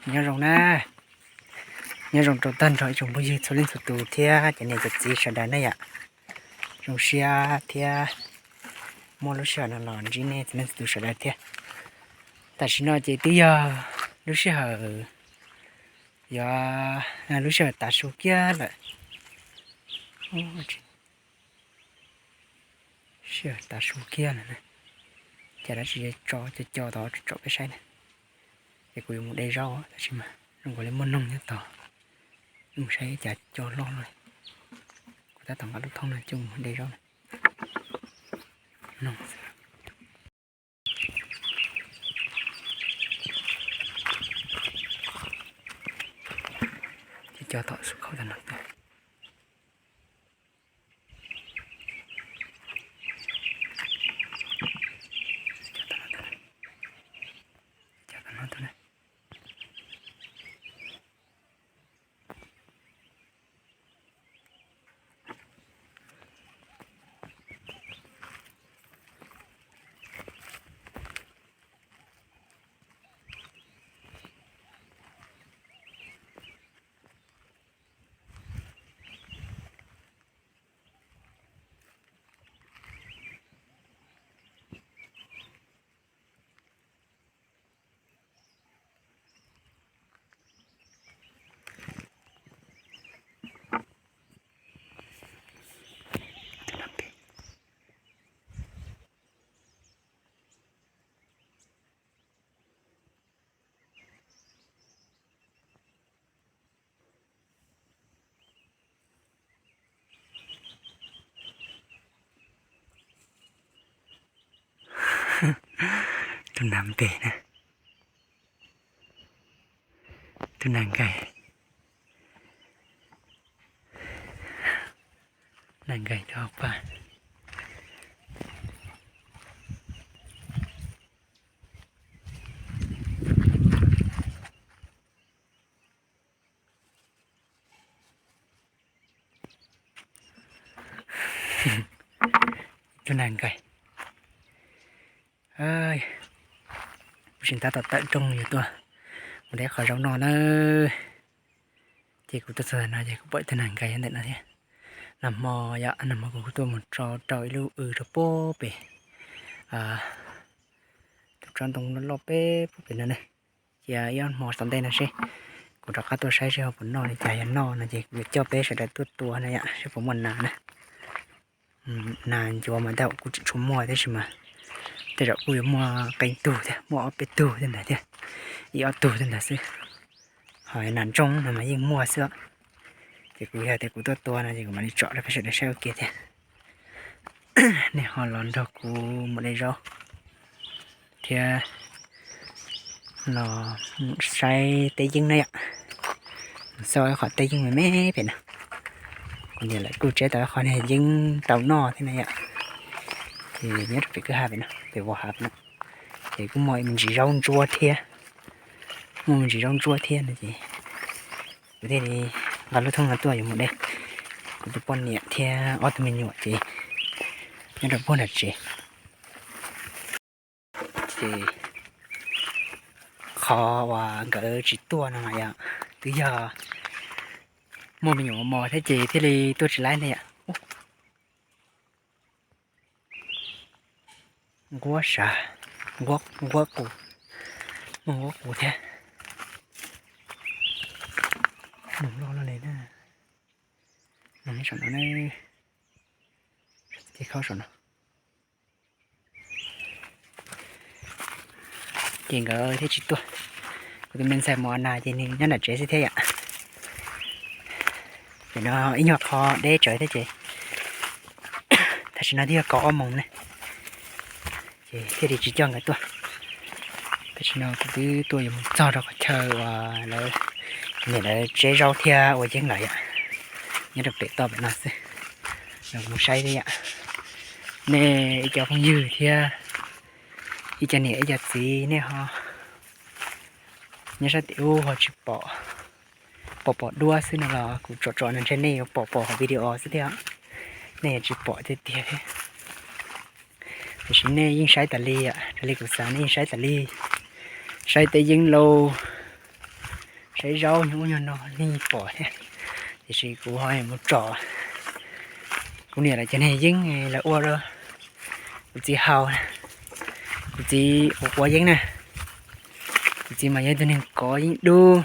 Nyob zoo na, nyob zoo rau tag nrho ib tsoom phooj ywg txhua leej txhua tus thiab cov niam cov txiv sawv daws na yom. Zoo siab thiab muaj lub sij hawm no los ntsib nej txhua leej txhua tus sawv daws thiab. Tam sim no ces twb yog lub sij hawm, yog lub sij hawm tav su kiag lawm. Sij hawm tav su kiag lawm na, cas dab tsi tso co co tod tsom peb saib na. Ces kuv yuav mus de zaub tab sis mas zoo nkaus li muaj noog nyob tod, mus saib cas co loj loj. Kuv tab tom nqa lub thoob no coj mus de zaub na. Ces co tom su khauj tag no tuaj. Tus nas npes na, tus nas nkais, nas nkais rau hauv pas. Tus nas nkais, kuv tseem tab tom tawm rooj yus tuaj mus de qhov zaub noj na. Ces kuv tuaj txog ntawm no ces kuv pom tus nas nkais ntawm no thiab. Nag hmo, yog nag hmo kuv tuaj mus tso rau ib lub w rau puag pem, tus tsob ntoo loj loj peb puag pem no ne. Cia ib ob hmo tom ntej no seb kuv rov qab tuaj saib seb ho puas noj li cas, yog noj no ces kuv yuav coj peb sawv daws tuaj tua no yom, seb puas muaj nas na. Nas ncuav mas tej zaum kuj tseem tshuav muaj tab sis mas tej zaum kuj yuav muaj qee tug thiab, muaj ob peb tug tej ntawd thiab, ib ob tug tej ntawd xwb. Ho nas ntsooj no mas yeej muaj xwb. Ces kuv yog tias kuv tuaj tua no ces kuv mam li tsom rau peb sawv daws saib ua ke thiab. Nej ho los nrog kuv mus de zaub thiab los saib teb yeeb na yom. Xauj ib qhov teb yeeb me me pem no. Kuv niam lawv kuj tseb tau ib qho niag yeeb tau noj thiab na yom. Ces nyob rau pem kwj ha pem no, pem vos hav pem no, ces kuj muaj me ntsis zaub ntsuab thiab. Muaj me ntsis zaub ntsuab thiab no ces kuv thiaj li nqa lub thoob no tuaj yuav mus de. Kuv tus poj niam thiab ob tug me nyuam ces nyob rau puag nram tsev. Ces qhov uas nkawd tsis tuaj no mas yog twb yog muaj me nyuam mos mos thiab ces thiaj li tuaj tsis laib ntag yom. Nquab sav, nquab qus, muaj nquab qus thiab. Noog loj loj li na. Noog saum no na, ces khaub saum no. Ces nkawd thiaj tsis tuaj. Kuv tus me ntxhais Mus Nas ces nws nyob nram tsev xwb thiab yom. Ces no ib nyuag qho deb tsawv thiab ces tam sim no twb yog kaum ob moos ne, ces thiaj li tsis coj nkawd tuaj. Tam sim no kuv twb tuaj yuav mus txog rau qhov chaw uas lawv, niam lawv tseb zaub thiab ua yeeb lawm yom, nyob rau pem toj pem no xwb. Los mus saib thiab yom. Nej ib co phooj ywg thiab ib co niam ib co txiv nej ho nyob sab tim ub ho tsis pom, pom pom duab xwb no los kuv tsom tsom no ntshe nej yuav pom pom hauv video xwb thiab, nej yuav tsis pom tiag tiag thiab. Tiam sis nej yeej saib tas li, raws li kuv xav nej yeej saib tas li. Saib tej yeeb lauj, Peb zaub nyuag ub nyuag no nej pom thiab, tiam sis kuv ho mus tsom kuv niam lawv cov niag yeeb lawv ua rau kuv txiv haus. Kuv txiv quav quav yeeb na, kuv txiv mas yog ib tug neeg kov yeeb dub,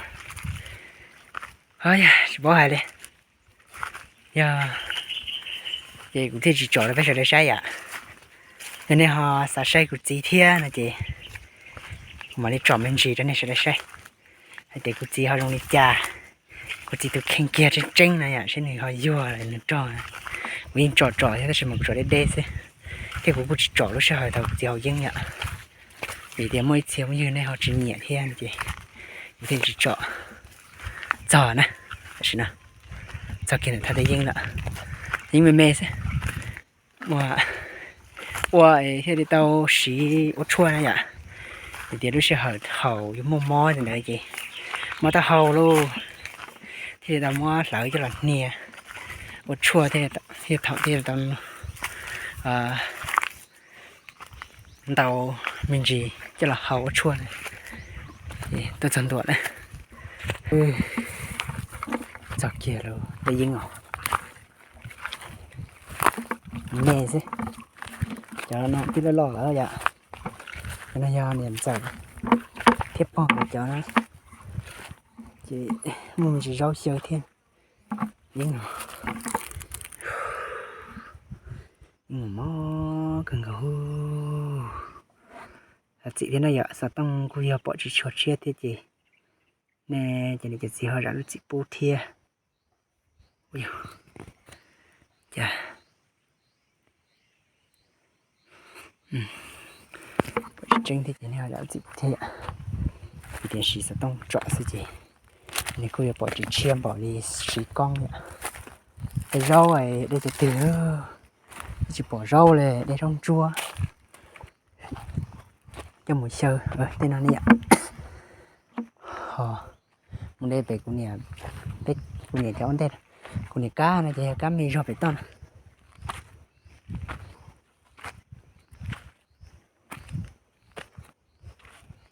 tsis paub hais li. Yog, ces kuv thiaj tsis tsom rau peb sawv daws saib yom. Yog nej ho xav saib kuv txiv thiab no ces kuv mam li tsom me ntsis rau nej sawv daws saib hais tias kuv txiv ho zoo li cas. Kuv txiv tus kheej kiag tseeb tseeb no yom, saib nws ho yuag nws rog. Kuv yeej tsom tsom thiab tab sis mas kuv tsom deb deb xwb, thiab kuv kuj tsis tsom lub sij hawm thaum kuv txiv haus yeeb yom. Vim tias muaj ib txhia phooj ywg nej ho tsis nyiam thiab ces kuv thiaj tsis tsom txog na. Tam sim no txog kiag ntawm thaj teb yeeb lawm, yeeb me me xwb. Ua, ua thiaj li tau siv ua tshuaj na yom. Vim tias lub sij hawm thaum yuav muaj mob ntawd ces mob taub hau lauj, thiaj li tau muab hlawv coj los hnia ua tshuaj thiaj thaum thiaj li tau ntau me ntsis coj los hau ua tshuaj na. Tuaj txog ntua na, txog kiag lawm tej yeeb os, me xwb. Cov no twb loj loj lawm yom. Cov no yog niam ntxawm thiab pog nkawd cov na, ces muaj me ntsis zaub xyaw thiab. Yeeb, yeeb mob kawg nkaus. Xav txim thiab no yom, xov tooj kuj yog pom tsis tshua tshiab thiab ces nej cov niam cov txiv ho zam lub txim pub thiab. Cas pom tsis tseeb thiab ces nej ho zam lub txim pub thiab yom. Vim tias siv xov tooj tsom xwb ces nws kuj yuav pom tsis tshiab npaum li siv koob yom. Tej zaub de cov twg, tsis pom zaub li, de zaub ntsuab. Coj mus xyaw tej no ne yom. Ho mus de pem kuv niam, peb kuv niam cov ua ntej, kuv niam kab no ces yog kab me zog pem toj na.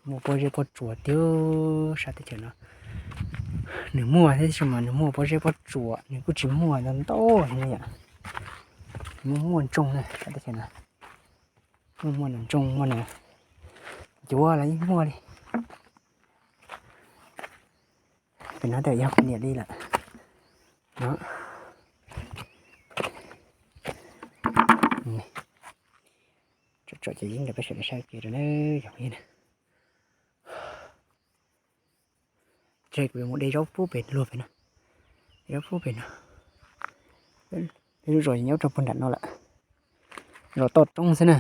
Muaj pob zeb pob tsuas tiag sab teb chaws no. Nws muaj thiab tab sis mas nws muaj pob zeb pob tsuas, nws kuj tsis muaj ntau ntau li yom. Muaj muaj ntsooj na sab teb chaws no. Muaj muaj nas ntsooj, muaj nas ncuav los yeej muaj li. Pem no twb yog kuv niam li lawm. Tsom tsom cov yeeb rau peb sawv daws saib kiag rau na, yog yeeb na. Ces kuv yuav mus de zaub pub pem luag pem no, de zaub pub pem no. Peb lub zos nyob rau puag nram no lawm, zos toj roob xwb na.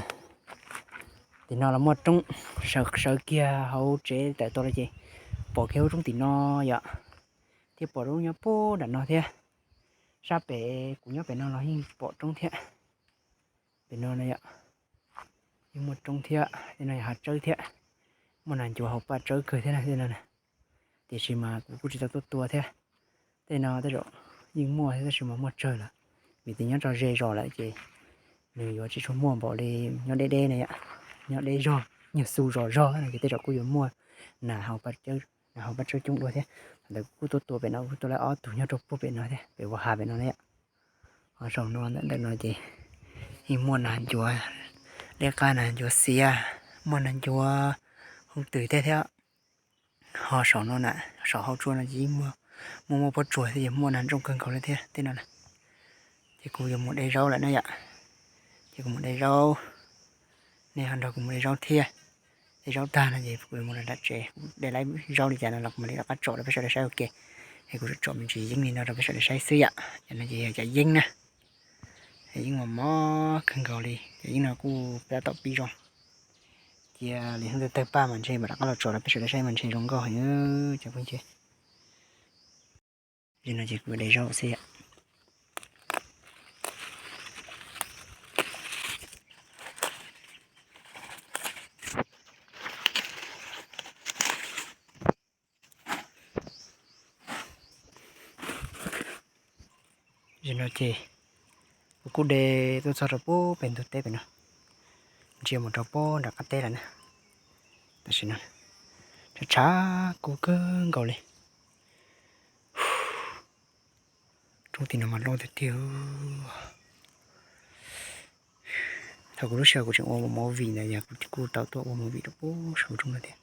Tim no los muaj roob, sawv kiag hauv tsev tawm tuaj los ces pom kiag hauv roob tim no yom, thiab pom roob nyob puag nram no thiab. Sab pem kuv nyob pem no los yeej pom roob thiab. Pem no no yom, yeej muaj roob thiab, tej no yog hav tsawb thiab. Muaj nas ncuav hauv paj tsawb kawg thiab na tej no na. Tiam sis mas kuv kuj tsis tau tuaj tua thiab. Tej no tej zaum yeej muaj thiab tab sis mas muaj tsawg lawm, vim tias nyob rau ze zos lawm ces nws yuav tsis tshua muaj npaum li nyob deb deb na yom. Nyob deb zog, nyob xu zos zog no ces tej zaum kuj yuav muaj nas hauv paj tsawb, nas hauv paj tsawb coob dua thiab. Thaum ntawd kuv kuj tuaj tua pem no, kuj tua lawm ob tug nyob rau puag pem no thiab, pem ua hav pem no thiab. Ho saum no ntawm ntawm no ces yeej muaj nas ncuav liab qab, nas ncuav xiav, muaj nas ncuav hooj twm thiab thiab. Ho saum no na, saum hauv tsua no ces yeej muaj, muaj muaj pob tsuas thiab, yeej muaj nas ntsooj kawg nkaus li thiab tej no na. Ces kuv yuav mus de zaub lawm na yom. Ces kuv mus de zaub, nej ho nrog kuv mus de zaub thiab. De zaub tag no ces kuv yuav mus rau nram tsev, kuv de lawm zaub li cas no los kuv mam li rov qab tsom rau peb sawv daws saib ua ke. Es kuv tsom me ntsis yeeb li no rau peb sawv daws saib xwb yom. Cov no ces yog cov yeeb na, yeeb mos mos kawg nkaus li. Cov yeeb no kuj tab tom pib zoo. Cia li hnub twg tawg paj mas ntshe mam rov qab los tsom rau peb sawv daws saib mas ntshe zoo nkauj heev cov phooj ywg. Li no ces kuv de zaub xwb yom. Li no ces kuv kuj de tuaj txog rau puag pem ntug teb pem no, ntsia mus rau puag nram qab teb lawm na. Tam sim no tshav tshav kub kawg nkaus li. Lub tim no mas loj tiag tiag. Thaum kuv lub sij hawm kuv tseem ua movie ntawd yog kuv kuj tau tuaj ua movie rau pem saum roob no thiab.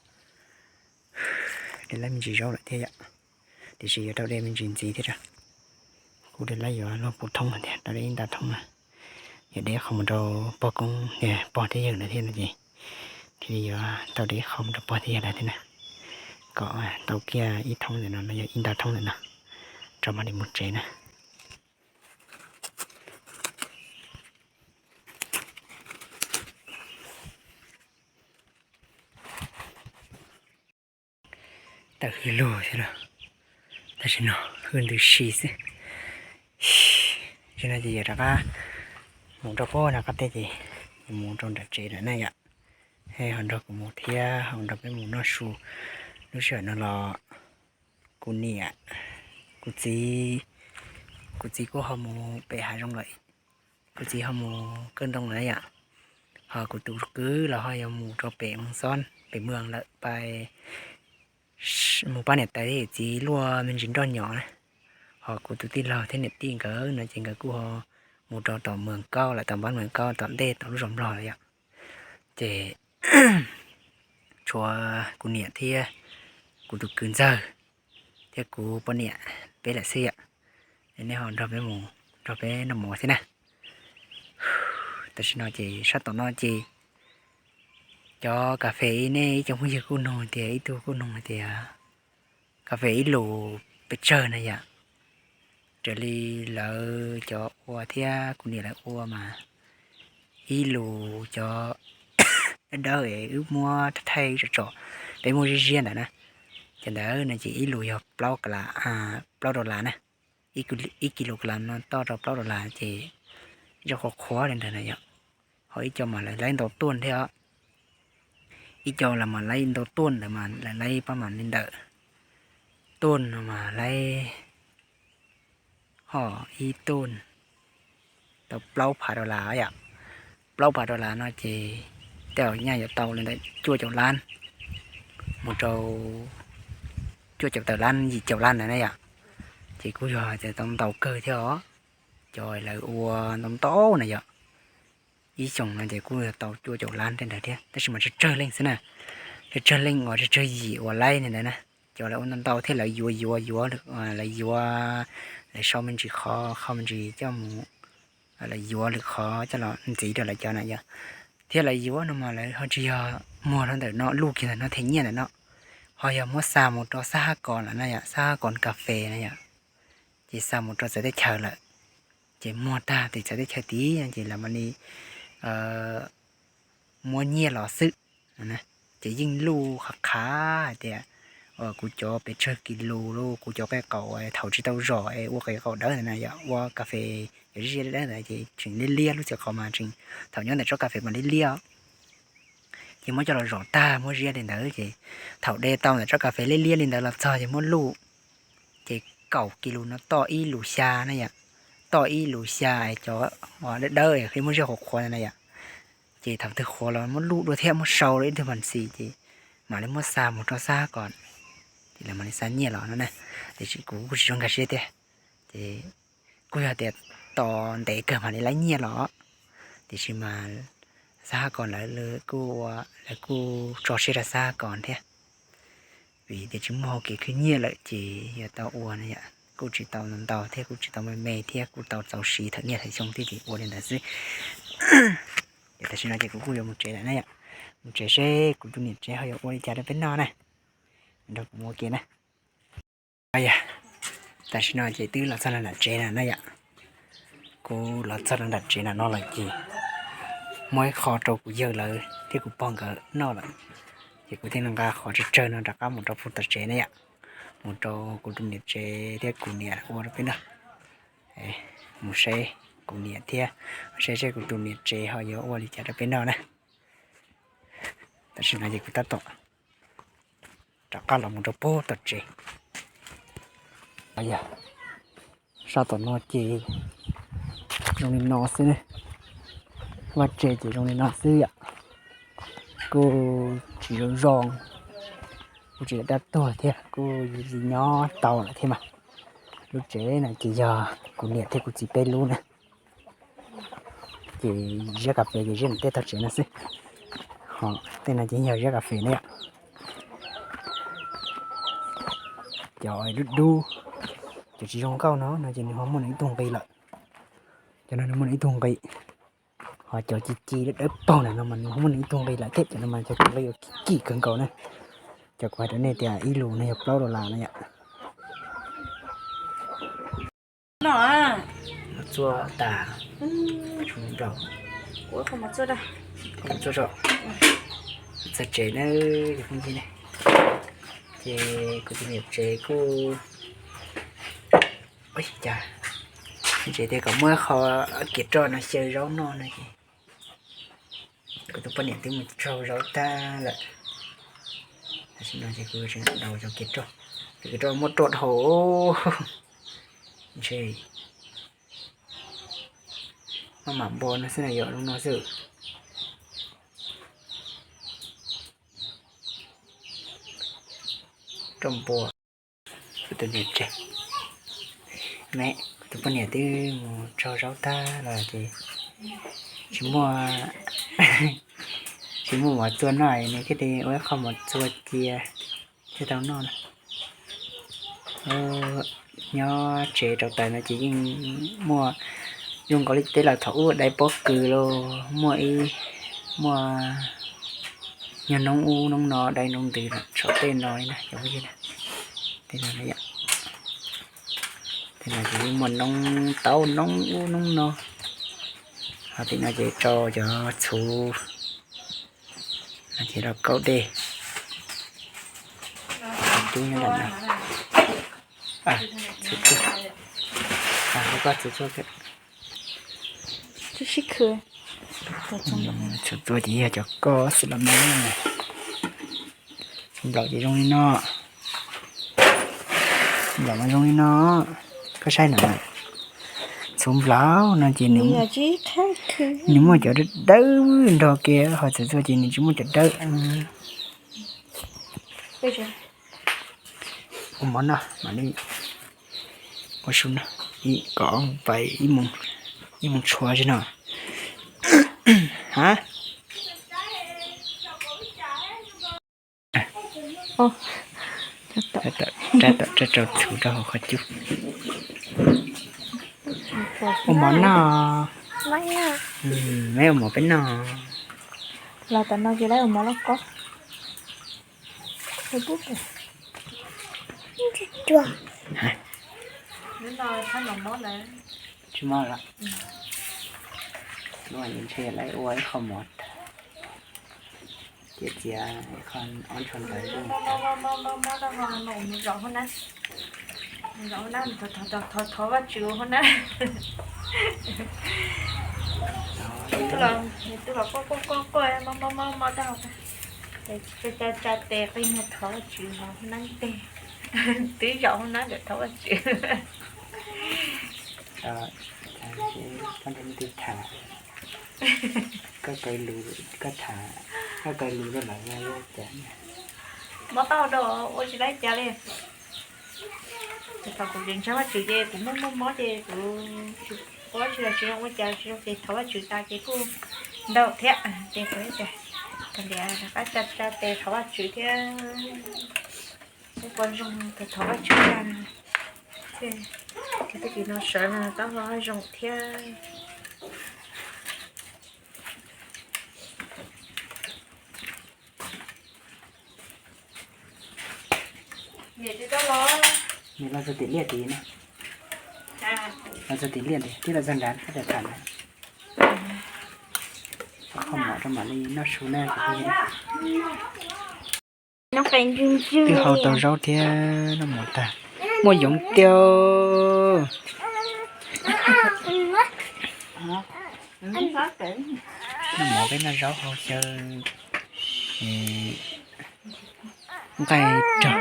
Dej laib me ntsis zaub lawm thiab yom, tiam sis yuav rau dej me ntsis ntxiv thiab. Kuv dej laib yuav luag puv thoob no thiab, rau dej ib nta thoob na. Yog dej qhov mus rau pog koob, pog thiab yawg lawv thiab no ces thiaj li yuav tau dej qhov mus rau pog thiab yawg lawv thiab na. Kom tau kiag ib thoob ntawm no los yog ib nta thoob ntawm no, rau mam li mus tsev na. Tawm hwj lug thiab los, tam sim no hwj ntws si xwb. Tam sim no ces yuav rov qab mus rau pem no qab teb ces yuav mus rau nram tsev lawm na yom. Ho nrog kuv mus thiab ho nrog peb mus noj su. Lub sij hawm no los kuv niam, kuv txiv, kuv txiv kuj ho mus pem hav zoov lawm, kuv txiv ho mus kawm ntoo lawm yom. Ho kuv tus kwv los ho yuav mus rau pem Moos Xob, pem Moos lawm, pais mus pab niam tais thiab yawm txiv luaj me ntsis nroj nyom na. Ho kuv tus tij laug thiab niam tij nkawd no ces nkawd kuj ho mus rau tom Moos Kaub lawm, tom npab Moos Kaub tom ntej tom lub zos Nplog lawm yom. Ces tshuav kuv niam thiab kuv tus kwv ntxawg thiab kuv poj niam peb lawm xwb yom. Es nej ho nrog peb mus, nrog peb noj mov xwb na. Tam sim no ces sab tom no ces cov kas fes, nej ib cov phooj ywg kuj nug tias, ib tug kuj nug tias kas fes ib lus pes tsawg na yom. Raws li lawv cov ua thiab kuv niam lawv ua mas ib lus cov dawb dawb es wb muab thaij tsom tsom, peb muab ziab ziab ntawd na, cov ntawd no ces ib lus yog plaub dollar na, ib kis lus kas las no toj rau plaub dollar ces ib co qhuav qhuav li ntawd na yom. Ho ib co mas lawv laib ntau tuaj thiab os. Ib co los mas laib ntau tuaj ntawd mas lawv laib pab mas li ntawm tuaj no mas laib ho ib tuaj tau plaub phav dollar yom. Plaub phav dollar no ces tej zaum nyaj yuav tau li ntawm cuaj caum lab mus rau cuaj caum tawm lab, yim caum lab ntawd na yom. Ces kuj yog tias tau ntau kawg thiab os. Cov lawv ua ntau ntau na yom, ib xyoos no ces kuj yog tau cuaj caum lab tej ntawd thiab, tab sis mas tsawg tsawg leej xwb na, tsawg tsawg leej uas tsawg tsawg yim uas laib li ntawd na. Cov lawv ua ntau ntau thiab lawv yuav yuav yuav, lawv yuav, lawv sau me ntsis qhov, qhov me ntsis coj mus, lawv yuav lwm qhov coj los ntxiv rau lawv cov na yom. Thiab lawv yuav no mas lawv ho tsis yog muag rau ntawm no luj kiag ntawm no them nyiaj ntawm no, ho yog muab xa mus rau sab hab kos lawm na yom, sab hab kos kas fes na yom. Ces xa mus rau txawv teb chaws lawm, ces muag tag tim txawv teb chaws tid ces lawv mam li muab nyiaj los xwb. Ces yeej luj qhov qhav hais tias kuv cov pes tsawg kis lus lauj, kuv cov qe qaum thaum tsis tau zom es ua qe qaum dawb ntawd na yom, ua kas fes cov zib zeb dawb ntawd ces tseem liab liab, lub txiv qhov mas tseem, thaum nyob ntawm tsob kas fes mas liab liab. Ces muab coj los zom tag muab ziab li ntawd ces thaum de tau ntawm tsob kas fes liab liab li ntawd los txog ces muab luj, ces kaum kis lus no toj ib lus xya na yom, toj ib lus xya es cov dawb dawb es qhia muab ziab qhuav qhuav na yom. Ces thaum twg qhuav los muab luj dua thiab muab sau rau ib tug mas xis ces mam li muab xa mus rau sab hab kos, ces lawv mam li xa nyiaj los no na. Tiam sis kuv kuj tsis zoo nkag siab tiag, ces kuj yog tias tos ntev kawg mam li laib nyiaj los, tiam sis mas sab hab kos lawv kuj, lawv kuj tso siab rau sab hab kos thiab. Vim tias tsis muaj hau kev khwv nyiaj lawm ces yuav tau ua na yom, kuj tsis tau ntau thiab kuj tsis tau me me thiab, kuj tau txaus siv thawm niaj thawm xyoo thiab ces ua li ntawd xwb. Ces tam sim no ces kuv kuj yuav mus tsev lawm na yom, mus tsev seb kuv tus niam tsev ho yuav ua li cas rau peb noj na. Nrog kuv mus ua ke na. Tam sim no ces twb los txog nram tsev na yom. Kuv los txog nram tsev na no lawm ces muab ib qho rau kuv yawg lawv thiab kuv pog nkawd noj lawm, ces kuv thiaj li nqa qhov tsawg tsawg no rov qab mus rau pem tom tsev na yom, mus rau kuv tus niam tsev thiab kuv niam ua rau peb noj. Mus seb kuv niam thiab, seb seb kuv tus niam tsev ho yuav ua li cas rau peb noj na. Tam sim no ces kuv tab tom rov qab los mus rau pem tom tsev. Sab tom no ces zoo li no xwb ne, vaj tse ces zoo li no xwb yom. Kuj tsis zoo zoo, kuj tsis dab tuag thiab, kuj nyob tau lawm thiab mas. Lub tsev no ces yog kuv niam thiab kuv txiv peb lub na. Ces ziab kas fes ces ziab ntawm tej tog tsev no xwb. Ho tej no ces yog ziab kas fes na yom. Cov dub dub, cov tsis zoo nkauj no no ces nws ho muaj nws ib tug nqi lawm. Cov no nws muaj nws ib tug nqi. Ho cov ci ci dawb paug na no mas nws ho muaj nws ib tug nqi lawm thiab. Cov no mas cov nqi uas kim kawg nkaus na. Cov kuv hais rau nej tias ib lus no yog plaub dollar na yom. Txua tas, tsuav nplaum, txua tso, txog tsev na, ces kuv tus niam tsev kuj, cas, tsev tias kom muab qho kiav roj no xyaw zaub noj no ces kuv tus poj niam twb mus tsaug zaub tag lawm. Tam sim no ces kuv tseem daus cov kiav roj, cov kiav roj muab roj dhau ntshe maj mam npo no xwb na yom, zoo no xwb. Roj npo. Kuv tus niam tsev, me, kuv tus poj niam twb mus tsaug zaub tag los ces tsis muaj, tsis muaj mov txua noj, nws thiaj li ua ib qho mov txua cia thiaj tau noj na. Nyob tsev rau taws no ces yeej muaj, zoo nkaus li tej laus thaum ub dai pob kws los muaj ib, muaj nyob noob ub noob no dai noob ntws saum tej no li na cov phooj ywg na. Tej no, tej no ces yeej muaj noob taub noob ub noob no. Ho tim no ces rau cov txhuv, no ces rau kaub dej, cub nyob ntawm no. Txhuv txua, txhuv txua ces yog cov koj xwb los mas, txhuv nplaum ces zoo li no. Nplaum mas zoo li no, koj saib na. Txhuv nplaum no ces nws muaj cov dawb dawb nrog kiag, ho txhuv txua ces nws tsis muaj cov dawb. Ua mov noj mam li ua su noj, ib kom pais ib moos tshua xwb no. Ha, rau txhuv rau hauv qhov cub. Ua mov noj. Me ua mov peb noj. Los tom no ces lawv ua mov lauj kaub. Tsis mob lawm. Ntshe lawv ua ib qho mov, txiav txiav ib qho ob ntsho ntawd. Zaum hauv na, thov Vajtswv hauv na. Twb los quaj quaj quaj quaj, mob mob mob mob tag, tsa tsa tes qi, thov Vajtswv hauv na tes, twb zaum hauv na, thov Vajtswv. Koj nrog leej twg tham? Koj kaw lus, koj tham, koj kaw lus rau lawv no yuav cas? Mob taub hau rau ua tsis tau cas li. Ces thaum kuv tseem ntseeg Vajtswv ces kuv muaj muaj mob ces kuv tsis paub tsis los tsis zoo ua cas tsis zoo ces thov Vajtswv tas ces kuj ntau thiab ces kuv tias kom ntiav rov qab tsa tsa tes thov Vajtswv thiab. Kuj pom zoo ces thov Vajtswv tas ces tag kis no sawv no taub hau zoo thiab. Niam los txog tim liaj tid na. Los txog tim liaj tid, twb los txog nrad koj tawm tham na. Qhov mov rau mam li noj su na. Twb hau tau zaub thiab noj mov tag. Muaj yoov tiag. Noj mov peb noj zaub hau xyaw nqaij rog.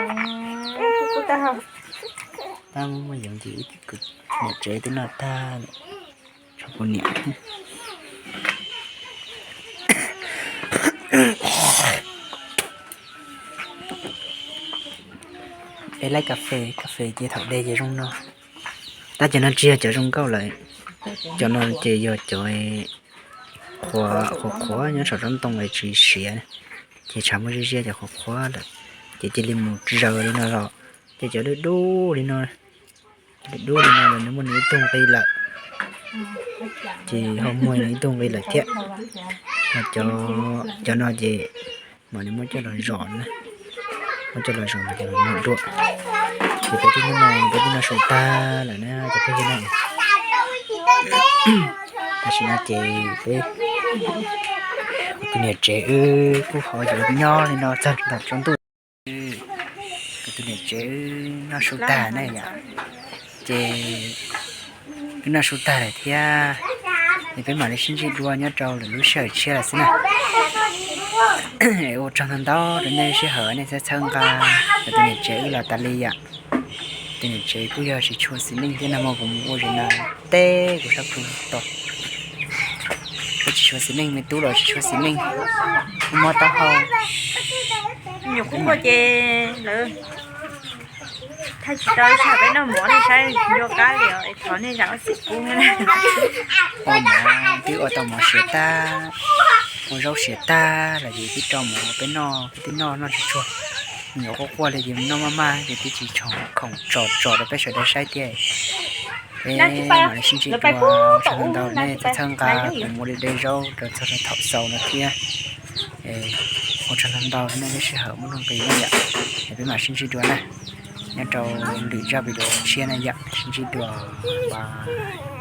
Tab muaj yoov ces ib tug niam tsev twb noj tag, tso kuv niam. Peb laij kas fes, kas fes ces thaum de ces zoo no. Tab cov no tsis yog cov zoo nkauj lawm, cov no ces yog cov qhuav qhuav qhuav nyob saum tsob ntoo es tsis siav, ces tshav muaj ziab ziab ces qhuav qhuav lawm, ces cia li mus zaws li no los, ces cov dub dub li no, dub dub li no los nws muaj nws ib tug nqi lawm, ces ho muaj nws ib tug nqi lawm thiab. Ho cov no ces mam li muab coj los zom na, muab coj los zom mas ces mam muag dua. Ces peb twb noj, peb twb noj su tag lawm na cov phooj ywg na. Tam sim no ces peb, kuv tus niam tsev wb kuj ho yuav nyob li no txog nram tsaus ntuj. Kuv tus niam tsev wb noj su tag na yom, ces wb noj su tag lawm thiab, es peb mam li sib ntsib dua nyob rau lwm lub sij hawm tshiab lawm xwb na. Ua tsaug ntau ntau rau nej sij hawm nej txhawb txhawb nqa kuv tus niam tsev wb los tas li yom. Tus niam tsev kuj yog tsis tshua xis neej thiab, nag hmo kuv mus ua zaum no teb kuv sab plhu to. Kuj tsis tshua xis neej, me tub los tsis tshua xis neej, kuj mob taub hau. Nyuam qhuav muaj ces lawv thaij tsis tau, tsis hais peb noj mov nej saib ncua qab li os, thov nej zam lub txim pub. Ua mov twb ua tau mov siav tag, ua zaub siav tag los ces twb rau mov peb noj, peb twb noj noj tsis tshua. Nyuam quaj quaj li ces noj maj maj ces twb tsis tshua khoom tso tso rau peb sawv daws saib thiab. Peb mam li sib ntsib dua, ua tsaug ntau ntau nej txhawb txhawb nqa kuv mus de de zaub rau txog rau thaum xaus no thiab. Ua tsaug ntau ntau nej lub sij hawm muaj nuj nqis na yom. Es peb mam sib ntsib dua na, nyob rau lwm zaj video tshiab na yom, sib ntsib dua, bye.